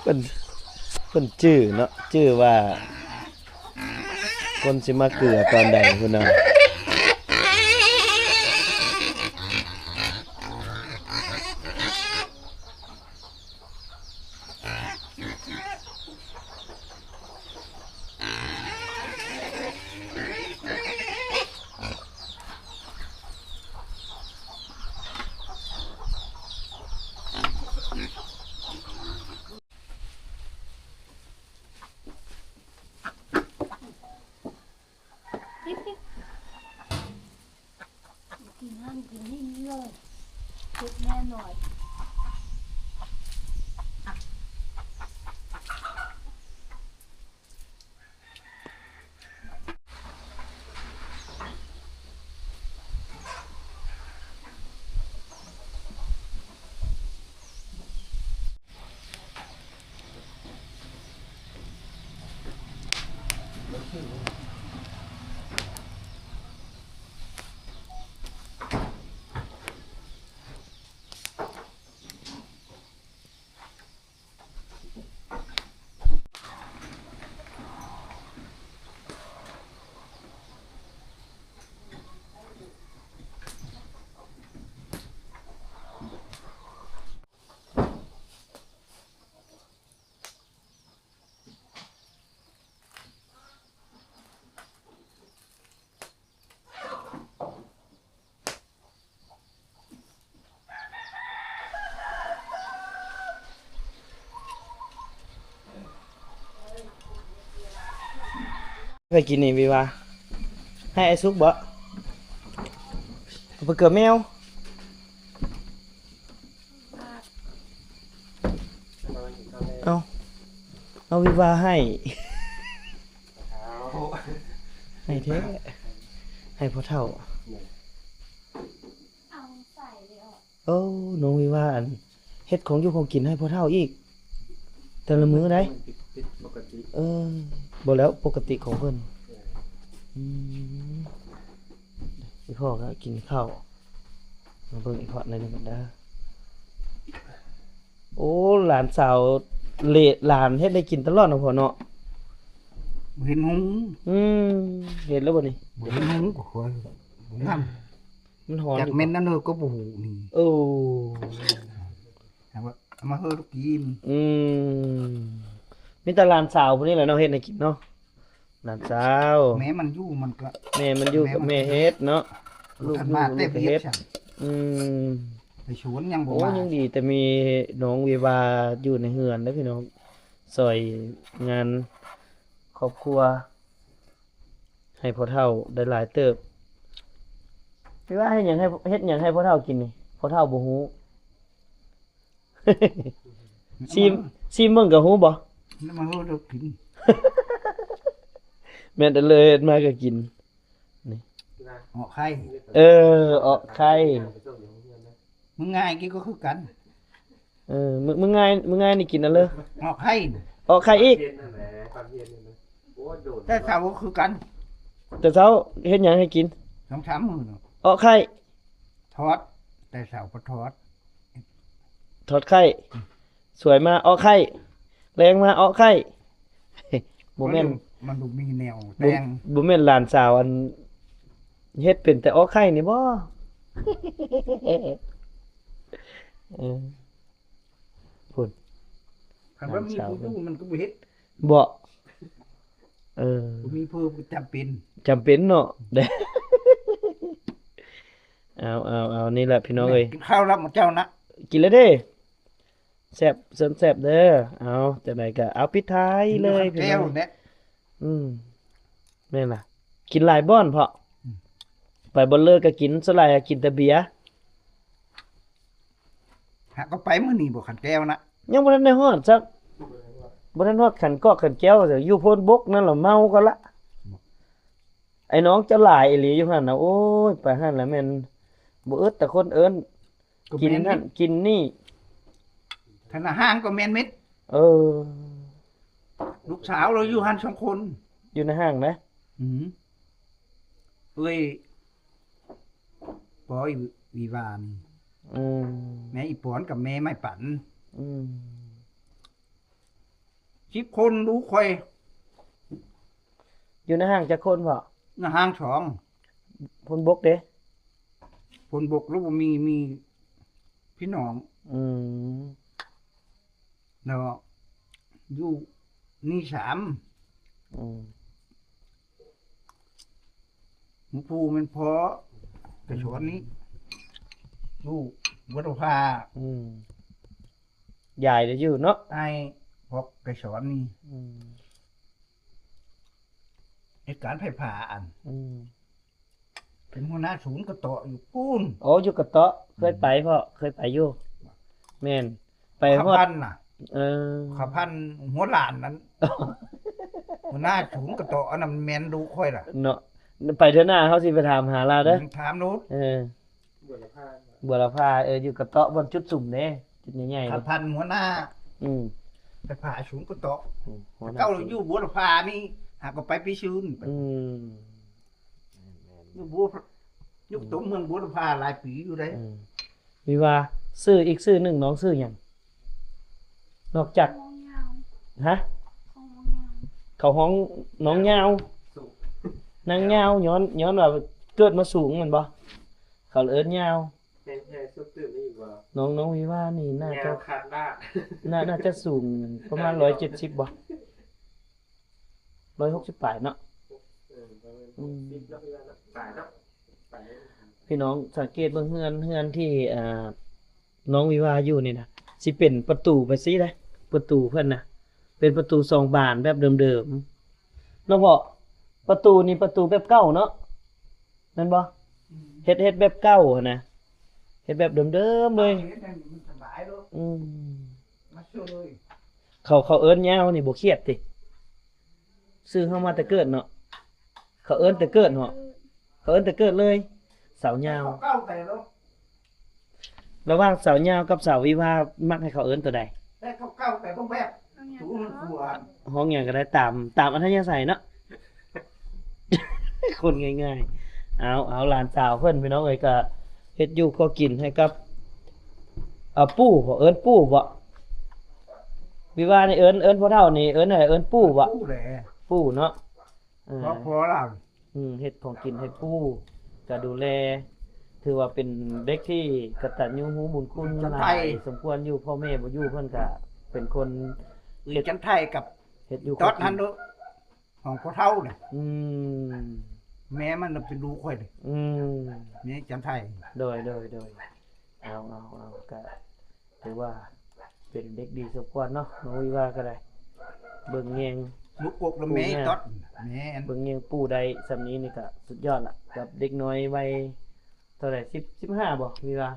ເພິ່ນ ເພິ່ນຈື່ເນາະ ຈື່ວ່າຄົນຊິມາເກືອຕອນໃດພຸ້ນນະ. ກິນຫັ້ນກິນນີ້ເລີຍ ເຈັບແນ່ໜ້ອຍ. ໃຜກິນນີ້ວິວາ? ໃຫ້ອ້າຍສຸກບໍ? ເອົາໄປເກືອແມວ. ເອົາ ເອົາວິວາໃຫ້ ໃຫ້ແທ້ ໃຫ້ພໍ່ເຖົ້າ. ໂອ້ ນ້ອງວິວາ ອັນ ເຮັດຂອງຢູ່ຂອງກິນໃຫ້ພໍ່ເຖົ້າອີກ ແຕ່ລະມື້ໃດ໋. ມັນຜິດ ຜິດປົກກະຕິ. ເອີ ບໍ່ແລ້ວ ປົກກະຕິຂອງເພິ່ນ. ອືມ ອີ່ພໍ່ກໍກິນເຂົ້າ ມາເບິ່ງອີ່ພໍ່ໜ້ອຍໜຶ່ງກັນເດີ. ໂອ້ ຫຼານສາວ ເລະ ຫຼານເຮັດໃຫ້ກິນຕະຫຼອດເນາະພໍ່ເນາະ. ບໍ່ເຫັນຫຸງ. ອືມ ເຫັນແລ້ວບໍ່ນີ້? ບໍ່ເຫັນຫຸງກໍຄວນ ບໍ່ງາມ. ມັນຮ້ອນ ຈັກແມ່ນອັນໃດກໍບໍ່ຮູ້ນີ້. ໂອ້ ເອົາມາ ເອົາມາເຮີລູກກິນ. ອືມ ມີແຕ່ຫຼານສາວຜູ້ນີ້ແຫຼະເນາະ ເຮັດໃຫ້ກິນເນາະ. ຫຼານສາວ ແມ່ມັນຢູ່ ມັນກໍ ແມ່ມັນຢູ່ ແມ່ມັນກໍແມ່ເຮັດເນາະ. ລູກ ບໍ່ທັນມາແຕ່ວຽກ ລູກກໍເຮັດ. ອືມ ໄປສວນຍັງບໍ່ມາ. ໂອ້ ຍັງດີແຕ່ມີນ້ອງວິວາຢູ່ໃນເຮືອນເດີພີ່ນ້ອງ ຊ່ອຍງານຄອບຄົວ ໃຫ້ພໍ່ເຖົ້າໄດ້ຫຼາຍເຕີບ. ທີ່ວ່າເຮັດຫຍັງໃຫ້ ເຮັດຫຍັງໃຫ້ພໍ່ເຖົ້າກິນນີ້? ພໍ່ເຖົ້າບໍ່ຮູ້. ຊີມ ຊີມເບິ່ງກໍຮູ້ບໍ່? ມາເຮົາກິນ. ແມ່ນແຕ່ເລີຍ ເຮັດມາກໍກິນ. ນີ້ ອອກໄຂ່. ເອີ ອອກໄຂ່. ມື້ງາຍກິນກໍຄືກັນ. ເອີ ມື້ ມື້ງາຍ ມື້ງາຍນີ້ກິນອັນເລີ ອອກໄຂ່ ອອກໄຂ່ອີກ. ແຕ່ເຊົ້າຄືກັນ ແຕ່ເຊົ້າເຮັດຫຍັງໃຫ້ກິນ? ສອງສາມມື້ເນາະ ອອກໄຂ່ ທອດ ແຕ່ເຊົ້າກໍທອດ ທອດໄຂ່. ສວຍມາອອກໄຂ່ ແລງມາອອກໄຂ່. ບໍ່ແມ່ນ ມັນບໍ່ມີແນວແຕ່ງ ບໍ່ແມ່ນຫຼານສາວອັນເຮັດເປັນແຕ່ອອກໄຂ່ນີ້ບໍ? ເອີ ພຸ້ນ ຄັນວ່າມີຜູ້ຢູ່ມັນກໍບໍ່ເຮັດບໍ? ເອີ ບໍ່ມີເພິ່ນກໍຈຳເປັນ ຈຳເປັນເນາະ. ເອົາ ເອົາ ເອົາ ນີ້ແຫຼະພີ່ນ້ອງເອີຍ ກິນເຂົ້າແລ້ວເຈົ້ານະ ກິນແລ້ວເດ້. ແຊບ ເຊີນແຊບເດີ. ເອົາ ຈັ່ງໃດກໍເອົາປິດທ້າຍເລີຍພີ່ນ້ອງ. ອືມ ແມ່ນລະ ກິນຫຼາຍບ່ອນເພາະ ອືມ ໄປບ່ອນເລີກກໍກິນ ສ່ວນຫຼາຍກໍກິນແຕ່ເບຍ. ຫາກໍໄປມື້ນີ້ບໍ່ ຂັນແກ້ວນະ ຍັງບໍ່ທັນໄດ້ຮອດຊ້ຳ ບໍ່ທັນຮອດຂັນກອກຂັນແກ້ວ ຢູ່ໂພນບົກນັ້ນລະເມົາກ່ອນລະ. ໄອ້ນ້ອງເຈົ້າຫຼາຍອີ່ຫຼີຢູ່ຫັ້ນນະ ໂອ້ຍ ໄປຫັ້ນລະແມ່ນບໍ່ອຶດແຕ່ຄົນເອີ້ນ ກໍແມ່ນ ກິນຫັ້ນກິນນີ້ ທະນາຫານກໍແມ່ນເມັດ. ເອີ ລູກສາວລາວຢູ່ຫັ້ນສອງຄົນ ຢູ່ໃນຫ້າງນະ. ອືມ ເອື້ອຍປອຍ ວິວານ ອືມ ແມ່ອີປອນກັບແມ່ໄມ້ປັນ. ອືມ ສິບຄົນລູກຂ້ອຍ. ຢູ່ໃນຫ້າງຈັກຄົນພໍ່? ໃນຫ້າງສອງ. ຄົນບົກເດ້? ຄົນບົກລະບໍ່ມີ ມີພີ່ນ້ອງ. ອືມ ແລ້ວຢູ່ນີ້ສາມ. ອືມ ໝູ່ຜູ້ແມ່ນພໍ່ໄກສອນນີ້ ຢູ່ບົວລະພາ. ອືມ ຍາຍໄດ້ຢູ່ເນາະ ອ້າຍພໍ່ໄກສອນນີ້. ອືມ ເຮັດການໄຟຟ້າອັນ ອືມ ເປັນຫົວໜ້າສູນກະເຕາະຢູ່ພຸ້ນ. ໂອ້ ຢູ່ກະເຕາະ ເຄີຍໄປພໍ່ ເຄີຍໄປຢູ່. ແມ່ນ ໄປຮອດ ເຂົາພັນນະ. ເອີ ເຂົາພັນຫົວຫຼານນັ້ນ ຫົວໜ້າສູນກະເຕາະ ອັນນັ້ນແມ່ນລູກຂ້ອຍລະເນາະ. ໄປເທື່ອໜ້າເຮົາຊິໄປຖາມຫາລາວເດີ. ອືມ ຖາມໂລດ. ເອີ ບົວລະພາ ເອີ ຢູ່ກະເຕາະ ບ່ອນຈຸດສຸມເດ້ ຈຸດໃຫຍ່ໆ ເຂົາພັນຫົວໜ້າ. ອືມ ໄຟຟ້າສູນກະເຕາະ. ອືມ ເຂົາຢູ່ບົວລະພານີ້ ຫາກໍໄປປີຊືນ. ອືມ ຢູ່ບົວ ຢູ່ຕົວເມືອງບົວລະພາຫຼາຍປີຢູ່ເດ້. ອືມ ມີວ່າຊື່ອີກຊື່ໜຶ່ງ ນ້ອງຊື່ຫຍັງ? ນອກຈາກ ຮະ? ເຂົາຮ້ອງນ້ອງຍາວ ນາງຍາວ ຍ້ອນ ຍ້ອນວ່າເກີດມາສູງແມ່ນບໍ່? ເຂົາເອີ້ນຍາວ. ແຮງໆ ສຸດຕື່ນນີ້ບໍ່? ນ້ອງ ນ້ອງວິວານີ້ໜ້າຈະ ຍາວຂາດລາດ ໜ້າ ໜ້າຈະສູງປະມານ ຮ້ອຍເຈັດສິບບໍ່? ຮ້ອຍຫົກສິບປາຍເນາະ. ເອີ ປະມານ ອືມ ຫົກສິບເນາະ ປາຍເນາະ ປາຍເນາະ. ພີ່ນ້ອງສັງເກດເບິ່ງເຮືອນ ເຮືອນທີ່ ອ່າ ນ້ອງວິວາຢູ່ນີ້ນະ ຊິເປັນປະຕູແບບຊີ້ເດ້ ປະຕູເພິ່ນນະ ເປັນປະຕູສອງບານແບບເດີມໆ ເນາະພໍ່? ປະຕູນີ້ປະຕູແບບເກົ່າເນາະ ແມ່ນບໍ່? ອືມ ເຮັດ ເຮັດແບບເກົ່າຫັ້ນນະ ເຮັດແບບເດີມໆເລີຍ. ເຮັດໃຫ້ມັນສະບາຍໂລດ. ອືມ ມາເຊີຍເລີຍ. ເຂົາ ເຂົາເອີ້ນຍາວນີ້ບໍ່ຄຽດຕິ? ຊື່ເຮົາມາແຕ່ເກີດເນາະ ເຂົາເອີ້ນແຕ່ເກີດເນາະ ເຂົາເອີ້ນແຕ່ເກີດເລີຍ ສາວຍາວ. ເຂົາເກົ່າແຕ່ລະ ລະຫວ່າງສາວຍາວກັບສາວວິວາ ມັກໃຫ້ເຂົາເອີ້ນໂຕໃດ? ແຕ່ເຂົາເກົ່າແຕ່ຕ້ອງແບບ ສູງກວ່າ ຮ້ອງຫຍັງກໍໄດ້ ຕາມ ຕາມອັດທະຍາໄສເນາະ ຄົນງ່າຍໆ. ເອົາ ເອົາ ຫຼານສາວເພິ່ນ ພີ່ນ້ອງເອີຍ ກໍເຮັດຢູ່ກໍກິນໃຫ້ກັບ ເອົາ ປູ່ບໍ ເອີ້ນປູ່ບໍ? ວິວານີ້ເອີ້ນ ເອີ້ນພໍ່ເຖົ້ານີ້ເອີ້ນ ເອີ້ນປູ່ບໍ? ປູ່ແຫຼະ ປູ່ເນາະ. ເອີ ພໍ່ລາວ ອືມ ເຮັດຂອງກິນໃຫ້ປູ່ ກະດູແລ ຖືວ່າເປັນເດັກທີ່ກະຕັນຍູຮູ້ບຸນຄຸນຫຼາຍສົມຄວນຢູ່. ພໍ່ແມ່ບໍ່ຢູ່ ເພິ່ນກະເປັນຄົນເຮັດ ຈັນໄທກັບ ເຮັດຢູ່ຕອດຫັ້ນເດີ ຂອງພໍ່ເຖົ້ານະ. ອືມ ແມ່ມັນນະເປັນລູກຂ້ອຍເດ້. ອືມ ແມ່ຈັນໄທ. ໂດຍ ໂດຍ ໂດຍ. ເອົາ ເອົາ ເອົາ ກະຖືວ່າເປັນເດັກດີສົມຄວນເນາະ ນ້ອງວິວາກໍໄດ້ ເບິ່ງແຍງ ລູກກົກລະແມ່ ແມ່ນ ເບິ່ງແຍງປູ່ໄດ້ສ່ຳນີ້ນີ້ກະສຸດຍອດລະ ກັບເດັກນ້ອຍໄວເທົ່າໃດ ສິບ ສິບຫ້າບໍ ວິວາ?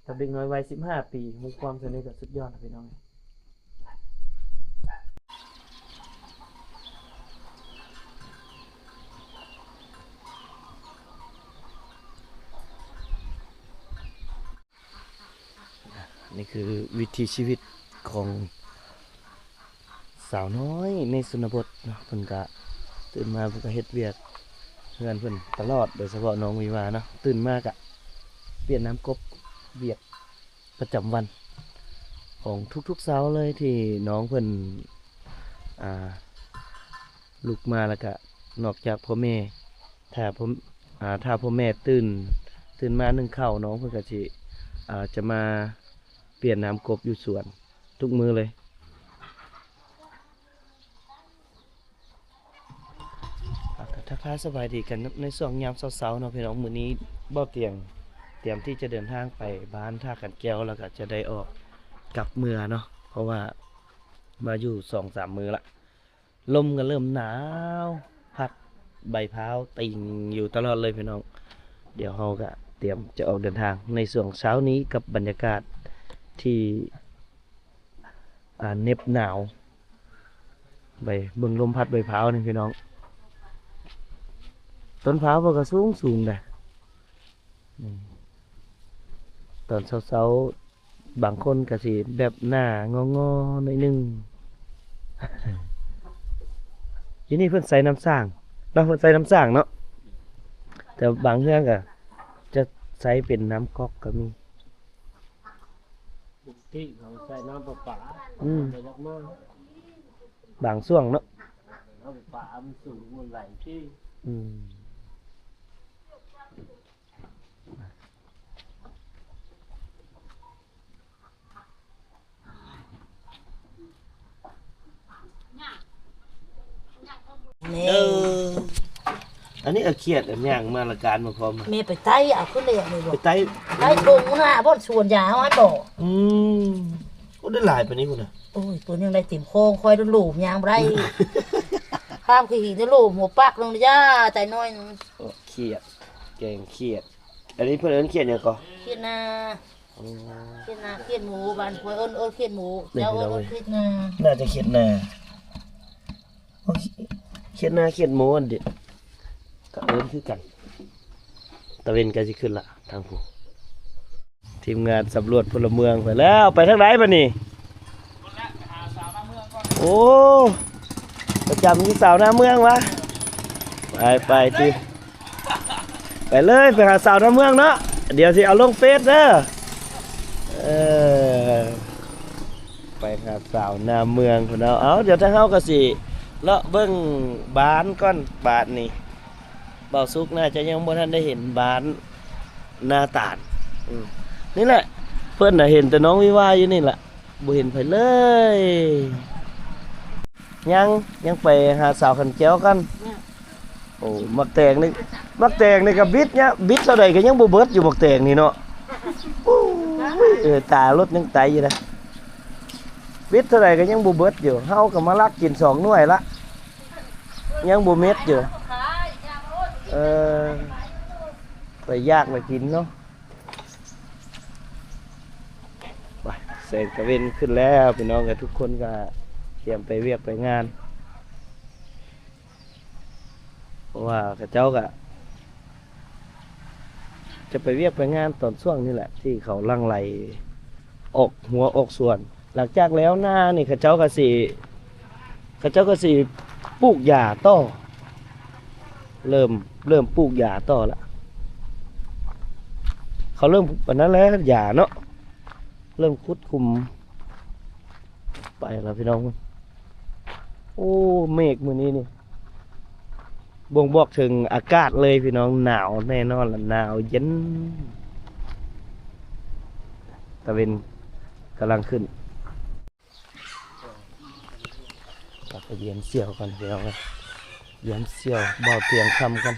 ກັບເດັກນ້ອຍໄວສິບຫ້າປີ ຮູ້ຄວາມສ່ຳນີ້ກະສຸດຍອດລະ ພີ່ນ້ອງ. ນີ້ຄືວິຖີຊີວິດຂອງສາວນ້ອຍໃນຊົນນະບົດເນາະ. ເພິ່ນກະຕື່ນມາເພິ່ນກະເຮັດວຽກເຮືອນເພິ່ນຕະຫຼອດ ໂດຍສະເພາະນ້ອງວິວາເນາະ ຕື່ນມາກະປ່ຽນນ້ຳກົບ ວຽກ ປະຈຳວັນຂອງທຸກໆເຊົ້າເລີຍ ທີ່ນ້ອງເພິ່ນ ອ່າ ລຸກມາແລ້ວກະ ນອກຈາກພໍ່ແມ່ ຖ້າພໍ່ ອ່າ ຖ້າພໍ່ແມ່ຕື່ນ ຕື່ນມາໜຶ້ງເຂົ້າ ນ້ອງເພິ່ນກະຊິ ອ່າ ຈະມາປ່ຽນນ້ຳກົບຢູ່ສວນທຸກມື້ເລີຍ. ອ່າ ກະທັກທາຍສະບາຍດີກັນໃນຊ່ວງຍາມເຊົ້າໆເນາະພີ່ນ້ອງ. ມື້ນີ້ບ່າວຕຽງຕຽມທີ່ຈະເດີນທາງໄປບ້ານທ່າຂັນແກ້ວ ແລ້ວກະຈະໄດ້ອອກກັບເມືອເນາະ ເພາະວ່າມາຢູ່ສອງສາມມື້ລະ ລົມກະເລີ່ມໜາວ ພັດໃບພ້າວຕີງຢູ່ຕະຫຼອດເລີຍພີ່ນ້ອງ. ດຽວເຮົາກະຕຽມຈະອອກເດີນທາງໃນຊ່ວງເຊົ້ານີ້ ກັບບັນຍາກາດທີ່ ອ່າ ເໜັບໜາວ ໄປເບິ່ງລົມພັດໃບພ້າວນີ້ພີ່ນ້ອງ. ຕົ້ນພ້າວເພິ່ນກະສູງໆເດ້. ອືມ ຕອນເຊົ້າໆ ບາງຄົນກະຊິແບບໜ້າງໍໆໜ້ອຍໜຶ່ງ. ຢູ່ນີ້ເພິ່ນໃສ່ນ້ຳສ້າງເນາະ ເພິ່ນໃສ່ນ້ຳສ້າງເນາະ ແຕ່ບາງເຮືອນກະຈະໃສ່ເປັນນ້ຳກອກກະມີ. ທີ່ເຂົາໃສ່ນ້ຳປະປາ ອືມ ບໍ່ຢາກມາ. ບາງຊ່ວງເນາະ ເອົາປາມັນສູງ ມັນໄຫຼທີ່ ອືມ ນີ້ ເອີ ອັນນີ້ກໍຂຽດ ອັນຍ່າງມາລະການມາພ້ອມ ແມ່ໄປໄຕ່ເອົາຂຶ້ນເດ້ນີ້ບໍ່ ໄປໄຕ່ ໄຕ່ທົ່ງໜ້າບ່ອນສວນຢາເຮົາຫັ້ນບໍ່ ອືມ ໂອ້ ໄດ້ຫຼາຍປານນີ້ພຸ້ນນະ ໂອ້ຍ ຕົວໜຶ່ງໄດ້ເຕັມຄອງ ຂ້ອຍໂລມຍ່າງບໍ່ໄດ້ ຂ້າມຂີ້ຫີນໂລມຫົວປັກລົງ ຢ່າ ໄຕ່ນ້ອຍໜຶ່ງ ຂຽດ ແກງຂຽດ ອັນນີ້ເພິ່ນເອີ້ນຂຽດຫຍັງກໍ? ຂຽດນາ ອໍ ຂຽດນາ ຂຽດໝູ ບ້ານຂ້ອຍເອີ້ນ ເອີ້ນຂຽດໝູ ເຈົ້າເອີ້ນຂຽດນາ ໜ້າຈະຂຽດນາ ຂຽດນາ ຂຽດໝູ ອັນດຽວ ກໍເອີ້ນຄືກັນ ຕາເວັນໃກ້ຊິຂຶ້ນລະ ທາງຜູ້ ທີມງານສຳຫຼວດພົນລະເມືອງໄປແລ້ວ ໄປທາງໃດບັດນີ້? ໂອ້ ປະຈຳຢູ່ສາວໜ້າເມືອງວະ ໄປ ໄປຕິ ໄປເລີຍ ໄປຫາສາວໜ້າເມືອງເນາະ ດຽວຊິເອົາລົງເຟສເດີ ເອີ ໄປຫາສາວໜ້າເມືອງພຸ້ນເນາະ ເອົາ ດຽວທາງເຮົາກໍຊິເລາະເບິ່ງບ້ານກ່ອນ ບາດນີ້ ບ່າວສຸກໜ້າຈະຍັງບໍ່ທັນໄດ້ເຫັນບ້ານນາຕານ ອືມ ນີ້ແຫຼະ ເພິ່ນນະເຫັນແຕ່ນ້ອງວິວາຢູ່ນີ້ລະ ບໍ່ເຫັນໃຜເລີຍ ຍັງ ຍັງໄປຫາສາວຂັນແກ້ວກັນ ໂອ້ ໝາກແຕງນີ້ ໝາກແຕງນີ້ກໍບິດເນຍ ບິດເທົ່າໃດກໍຍັງບໍ່ເບິດຢູ່ ໝາກແຕງນີ້ເນາະ ໂອ້ຍ ເອີ ຕາລົດຍັງໄຕຢູ່ນະ ບິດເທົ່າໃດກໍຍັງບໍ່ເບິດຢູ່ ເຮົາກໍມາລັກກິນສອງໜ່ວຍລະ ຍັງບໍ່ເມັດຢູ່ ເອີ ໄປຢາກໄປກິນເນາະ ໄປ ແສງຕາເວັນຂຶ້ນແລ້ວ ພີ່ນ້ອງເອີຍ ທຸກຄົນກໍຕຽມໄປວຽກໄປງານ ເພາະວ່າເຂົາເຈົ້າກໍຈະໄປວຽກໄປງານຕອນຊ່ວງນີ້ແຫຼະ ທີ່ເຂົາຫຼັ່ງໄຫຼອອກຮົ້ວອອກສວນ ຫຼັງຈາກແລ້ວນານີ້ ເຂົາເຈົ້າກໍຊິ ເຂົາເຈົ້າກໍຊິປູກຢາຕໍ່ ເລີ່ມ ເລີ່ມປູກຢາຕໍ່ລະ ເຂົາເລີ່ມອັນນັ້ນແລ້ວ ຢາເນາະ ເລີ່ມຂຸດຂຸມ ໄປລະພີ່ນ້ອງ ໂອ້ ເມກມື້ນີ້ນີ້ ບົ່ງບອກເຖິງອາກາດເລີຍພີ່ນ້ອງ ໜາວແນ່ນອນລະ ໜາວເຢັນ ຕາເວັນກຳລັງຂຶ້ນ ກໍໄປຢ້ຽມສ່ຽວກ່ອນພີ່ນ້ອງເອີຍ ຢ້ຽມສ່ຽວບ່າວຕຽງຄຳກ່ອນ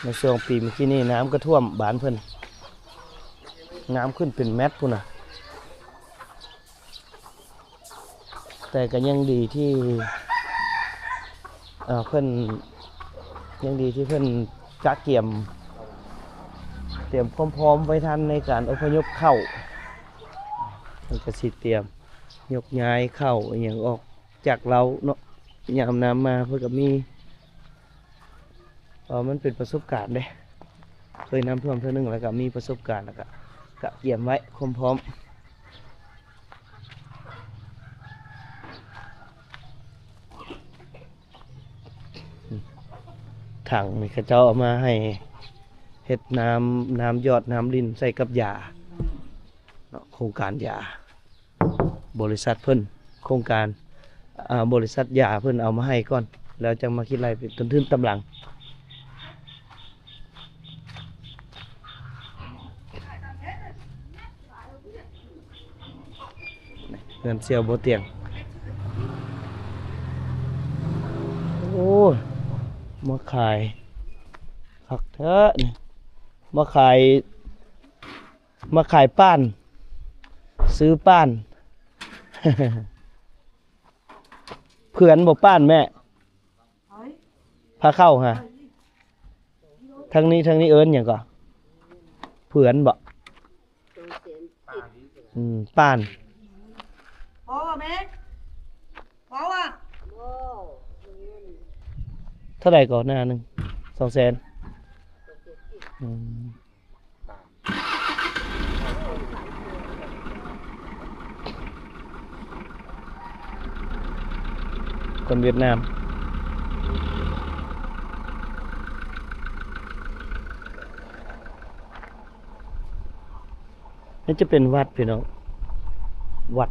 ໃນຊ່ວງປີເມື່ອກີ້ນີ້ນ້ຳກໍຖ້ວມບ້ານເພິ່ນ ນ້ຳຂຶ້ນເປັນແມັດພຸ້ນນະ ແຕ່ກໍຍັງດີທີ່ ເອີ ເພິ່ນ ຍັງດີທີ່ເພິ່ນກະກຽມ ຕຽມຄວາມພ້ອມໄວ້ທັນໃນການອົບພະຍົບເຂົ້າ ເພິ່ນກໍຊິຕຽມຍົກຍ້າຍເຂົ້າອີ່ຫຍັງອອກຈາກເລົາເນາະ ຍາມນ້ຳມາເພິ່ນກໍມີ ເອີ ມັນເປັນປະສົບການເດ້ ເຄີຍນ້ຳຖ້ວມເທື່ອໜຶ່ງ ແລ້ວກໍມີປະສົບການ ແລ້ວກໍກະກຽມໄວ້ຄວາມພ້ອມ ຖັງນີ້ເຂົາເຈົ້າເອົາມາໃຫ້ເຮັດນ້ຳ ນ້ຳຢອດ ນ້ຳລິນໃສ່ກັບຢາເນາະ ໂຄງການຢາ ບໍລິສັດເພິ່ນ ໂຄງການ ອາ ບໍລິສັດຢາເພິ່ນເອົາມາໃຫ້ກ່ອນ ແລ້ວຈັ່ງມາຄິດໄລ່ເປັນຕົ້ນທຶນຕາມຫຼັງ. ເຮືອນສ່ຽວບໍ່ຕຽງ ໂອ້ຍ ມາຂາຍຄັກແທ້ນີ້ ມາຂາຍ ມາຂາຍປ້ານ ຊື້ປ້ານ ເຜືອນບໍ່ປ້ານແມ່? ພາເຂົ້າຫາ ທາງນີ້ ທາງນີ້ເອີ້ນຫຍັງກໍ? ເຜືອນບໍ່? ອືມ ປ້ານ ພໍແມ່ ພໍວ່າ ເທົ່າໃດກໍໜ້າໜຶ່ງ? ສອງແສນ ອືມ. ຄົນຫວຽດນາມ ນີ້ຈະເປັນວັດພີ່ນ້ອງ ວັດ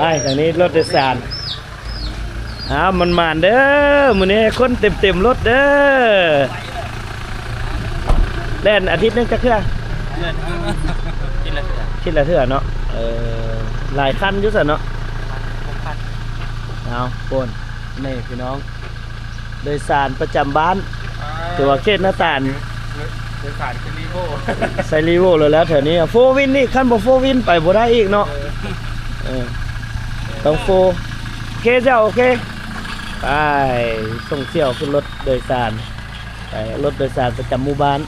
ໄປ ທາງນີ້ລົດໂດຍສານ. ອ້າວ ໝານໆເດີ ມື້ນີ້ຄົນເຕັມໆລົດເດີ. ແລ່ນອາທິດໜຶ່ງຈັກເທື່ອ? ເດືອນ ອາທິດລະເທື່ອ ອາທິດລະເທື່ອເນາະ. ເອີ ຫຼາຍຄັນຢູ່ຊັ້ນເນາະ. ເອົາ ໂພນ ນີ້ພີ່ນ້ອງ ໂດຍສານປະຈຳບ້ານ ອ່າ ຖືວ່າເຂດໜ້າຕານ ໂດຍສານຄື Revo ໃສ່ Revo ແລ້ວ ແຖວນີ້ Four Wheel ນີ້ ຄັນບໍ່ Four Wheel ໄປບໍ່ໄດ້ອີກເນາະ. ເອີ ເອີ ຕ້ອງ Four ໂອເຄ ເຈົ້າ ໂອເຄ ໄປ ສົ່ງສ່ຽວຂຶ້ນລົດໂດຍສານ ໄປ ລົດໂດຍສານປະຈຳໝູ່ບ້ານ.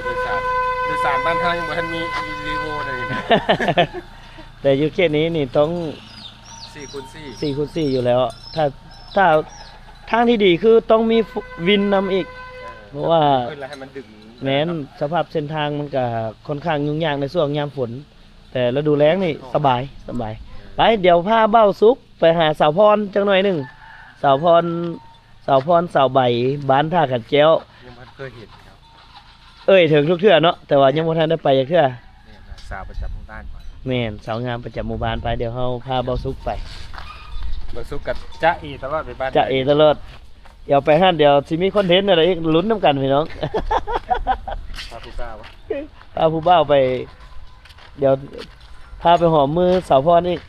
ໂດຍສານ ໂດຍສານບ້ານເຮົາຍັງບໍ່ທັນມີ Revo ເລີຍນະ. ແຕ່ຢູ່ເຂດນີ້ນີ້ຕ້ອງ ສີ່ຄູນສີ່ ສີ່ຄູນສີ່ຢູ່ແລ້ວ. ຖ້າ ຖ້າທາງທີ່ດີຄືຕ້ອງມີວິນນຳອີກ ເອີ ເພາະວ່າ ຂຶ້ນແລ້ວໃຫ້ມັນດຶງ ແມ່ນ ສະພາບເສັ້ນທາງມັນກະຄ່ອນຂ້າງຫຍຸ້ງຍາກໃນຊ່ວງຍາມຝົນ ແຕ່ລະດູແລ້ງນີ້ສະບາຍ ສະບາຍ. ໄປ ດຽວພາບ່າວສຸກໄປຫາສາວພອນຈັກໜ້ອຍໜຶ່ງ ສາວພອນ ສາວພອນ ສາວໃບ ບ້ານທ່າຂັນແກ້ວ ຍັງບໍ່ເຄີຍເຫັນເນາະ ເອີ່ຍເຖິງທຸກເທື່ອເນາະ ແຕ່ວ່າຍັງບໍ່ທັນໄດ້ໄປຈັກເທື່ອ. ແມ່ນ ສາວປະຈຳໝູ່ບ້ານຂ້ອຍ ແມ່ນ ສາວງາມປະຈຳໝູ່ບ້ານ. ໄປ ດຽວເຮົາພາບ່າວສຸກໄປ ບ່າວສຸກກໍຈະເອຕະຫຼອດ ໄປບ້ານຈະເອຕະຫຼອດ. ດຽວໄປຫັ້ນ ດຽວຊິມີຄອນເທັນແນວໃດອີກ ລຸ້ນນຳກັນພີ່ນ້ອງ. ພາຜູ້ບ່າວ ພາຜູ້ບ່າວໄປ ດຽວພາໄປຫອມມືສາວພອນອີກ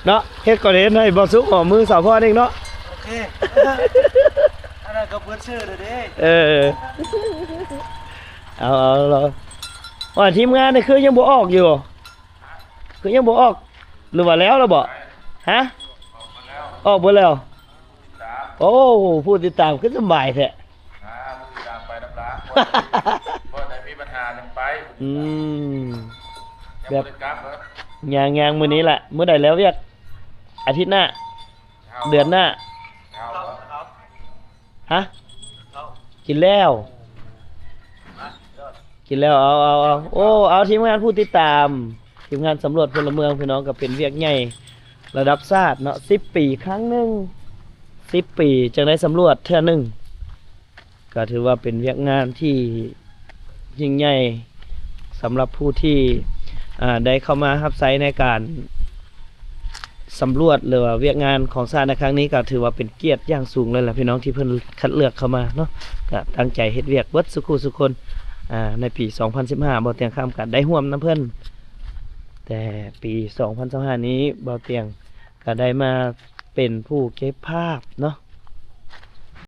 ເນາະ ເຮັດຄອນເທັນໃຫ້ບ່າວສຸກຫອມມືສາວພອນອີກເນາະ. ໂອເຄ ອັນນັ້ນກໍເປີດຊື່ແລ້ວເດ້. ເອີ ເອົາ ເອົາ ເອົາ ວ່າທີມງານນີ້ຄືຍັງບໍ່ອອກຢູ່ ຄືຍັງບໍ່ອອກ ຫຼືວ່າແລ້ວແລ້ວບໍ່? ຮະ ອອກເບິດແລ້ວ. ໂອ້ ຜູ້ຕິດຕາມຄືສະບາຍແທ້. ອ່າ ຜູ້ຕິດຕາມໄປນຳລາວ ບໍ່ໄດ້ມີບັນຫາຫຍັງໄປ. ອືມ ຍັງ ແບບ ບໍ່ໄດ້ກັບເນາະ ຍ່າງໆ ມື້ນີ້ແຫຼະ. ມື້ໃດແລ້ວວຽກ? ອາທິດໜ້າ? ເອົາ ເດືອນໜ້າ? ເອົາ ຮະ ກິນແລ້ວ ກິນແລ້ວ ເອົາ ເອົາ ເອົາ. ໂອ້ ເອົາ ທີມງານຜູ້ຕິດຕາມ ທີມງານສຳຫຼວດພົນລະເມືອງ ພີ່ນ້ອງ ກໍເປັນວຽກໃຫຍ່ລະດັບຊາດເນາະ ສິບປີຄັ້ງໜຶ່ງ ສິບປີຈຶ່ງໄດ້ສຳຫຼວດເທື່ອໜຶ່ງ ກໍຖືວ່າເປັນວຽກງານທີ່ຍິ່ງໃຫຍ່ສຳລັບຜູ້ທີ່ ອ່າ ໄດ້ເຂົ້າມາຮັບໃຊ້ໃນການ ສຳຫຼວດ ຫຼືວ່າວຽກງານຂອງຊາດໃນຄັ້ງນີ້ ກໍຖືວ່າເປັນກຽດຢ່າງສູງເລີຍລະພີ່ນ້ອງ ທີ່ເພິ່ນຄັດເລືອກເຂົ້າມາເນາະ ກໍຕັ້ງໃຈເຮັດວຽກເບິດສູ່ຄູ່ສູ່ຄົນ. ອ່າ ໃນປີສອງພັນສິບຫ້າ ບ່າວຕຽງຄຳກໍໄດ້ຮ່ວມນຳເພິ່ນ ແຕ່ປີສອງພັນຊາວຫ້ານີ້ ບ່າວຕຽງກໍໄດ້ມາເປັນຜູ້ເກັບພາບເນາະ